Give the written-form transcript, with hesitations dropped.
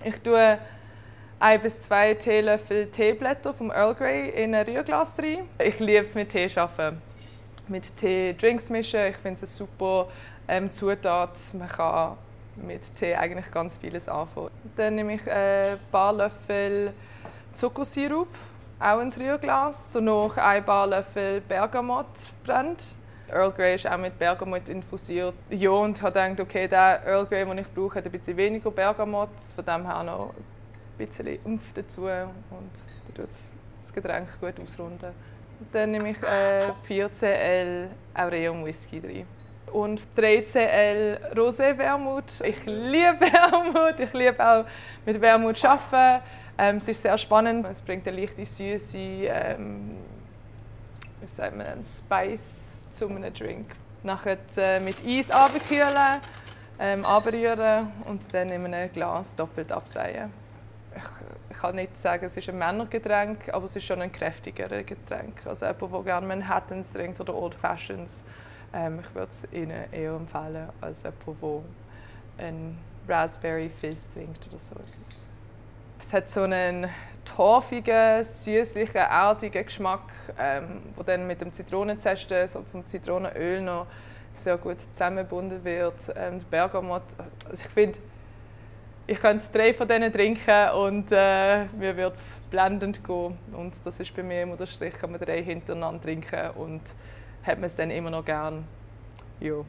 Ich tue 1 bis 2 Teelöffel Teeblätter vom Earl Grey in ein Rührglas rein. Ich liebe es mit Tee zu arbeiten. Mit Tee Drinks mischen, ich finde es eine super Zutat. Man kann mit Tee eigentlich ganz vieles anfangen. Dann nehme ich ein paar Löffel Zuckersirup, auch ins Rührglas. Danach ein paar Löffel Bergamott brennt. Earl Grey ist auch mit Bergamott infusiert. Ja, und ich habe gedacht, okay, der Earl Grey, den ich brauche, hat ein bisschen weniger Bergamott. Von dem her noch ein bisschen Umf dazu und dann tut es das Getränk gut ausrunden. Dann nehme ich 4 cl Aureum Whisky rein. Und 3 cl Rosé-Wermut. Ich liebe Wermut, ich liebe auch mit Wermut zu arbeiten. Es ist sehr spannend, es bringt eine leichte Süße, wie sagt man, einen Spice zu einem Drink. Nachher mit Eis abkühlen, abrühren und dann in einem Glas doppelt abseihen. Ich kann nicht sagen, es ist ein Männergetränk, aber es ist schon ein kräftigeres Getränk. Also jemand, der gerne Manhattans trinkt oder Old Fashions, ich würde es ihnen eher empfehlen als jemand, der einen Raspberry Fizz trinkt oder so etwas. Es hat so einen torfigen, süßlichen, erdigen Geschmack, der dann mit dem Zitronenzesten, so vom Zitronenöl noch sehr gut zusammengebunden wird. Bergamott, also ich finde, ich könnte 3 von denen trinken und mir wird es blendend gehen. Und das ist bei mir immer der Strich, kann man 3 hintereinander trinken und hat man es dann immer noch gern. Ja.